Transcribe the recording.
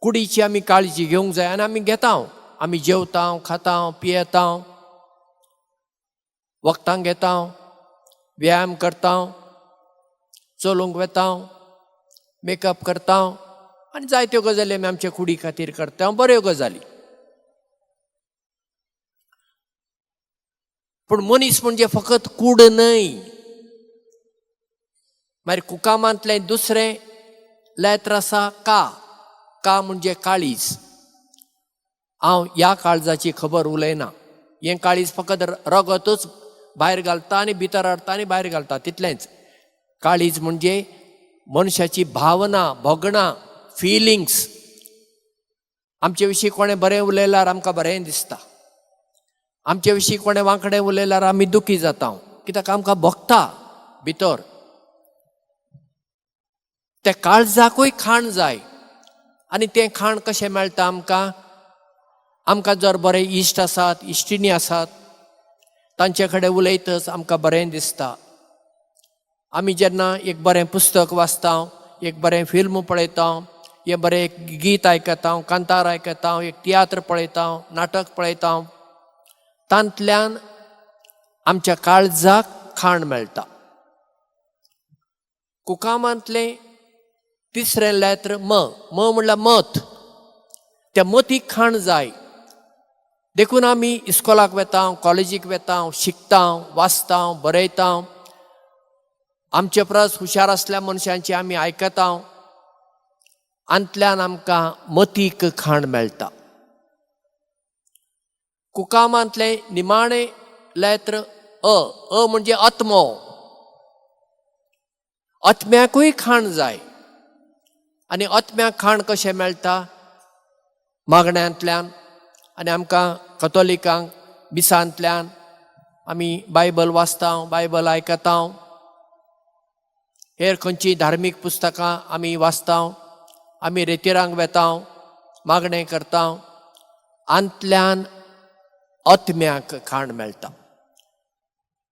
कुडीची आमी काळजी घेवंक जाय आनी आमी घेता. आमी जेवता, खाता, पियेता, वखदां घेता, व्यायाम करता, चलूंक वता, मेकअप करता आनी जायत्यो गजाली आमी आमच्या कुडी खातीर करता, बऱ्यो गजाली. पूण मनीस म्हणजे फकत कूड न्हय. मागीर कुकामांतलें दुसरें लेत्र आसा का. का म्हणजे काळीज. हांव ह्या काळजाची खबर उलयना. हें काळीज फकत रगतूच भायर घालता आनी भितर हाडटा आनी भायर घालता, तितलेंच. काळीज म्हणजे मनशाची भावना, भोगणां, फिलिंग्स. आमचे विशीं कोणें बरें उलयल्यार आमकां बरें दिसता, आमचे विशीं कोणें वांकडें उलयल्यार आमी दुखी जाता, कित्याक आमकां भोगता भितर. त्या काळजाकूय खाण जाय आनी तें खाण कशें मेळटा आमकां? आमकां जर बरे इश्ट आसात, इश्टिणी आसात, तांचे कडेन उलयतच आमकां बरें दिसता. आमी जेन्ना एक बरें पुस्तक वाचता, एक बरें फिल्म पळयता, एक बरें एक गीत आयकता, कांतार आयकता, एक तियात्र पळयता, नाटक पळयता, तांतल्यान आमच्या काळजाक खाण मेळटा. कुकामांतलें तिसरें लेत्र म. म म्हणल्यार मत. त्या मतीक खाण जाय. देखून आमी इस्कोलाक वेता, कॉलेजीक वेता, शिकता, वाचता, बरयता. आमचे परस हुशार आसल्या मनशांची आमी आयकता. आंतल्यान आमकां मतीक खाण मेळटा. कुकामांतलें निमाणें लेत्र अ. अ म्हणजे आत्मो. आत्म्याकूय खाण जाय आनी आत्म्याक खाण कशें मेळटा? मागण्यांतल्यान. आनी आमकां कथोलिकांक मिसांतल्यान आमी बायबल वाचता, बायबल आयकता, हेर खंयचीं धार्मीक पुस्तकां आमी वाचता, आमी रेतिरांक वेता, मागणें करता. आंतल्यान आत्म्याक खाण मेळटा.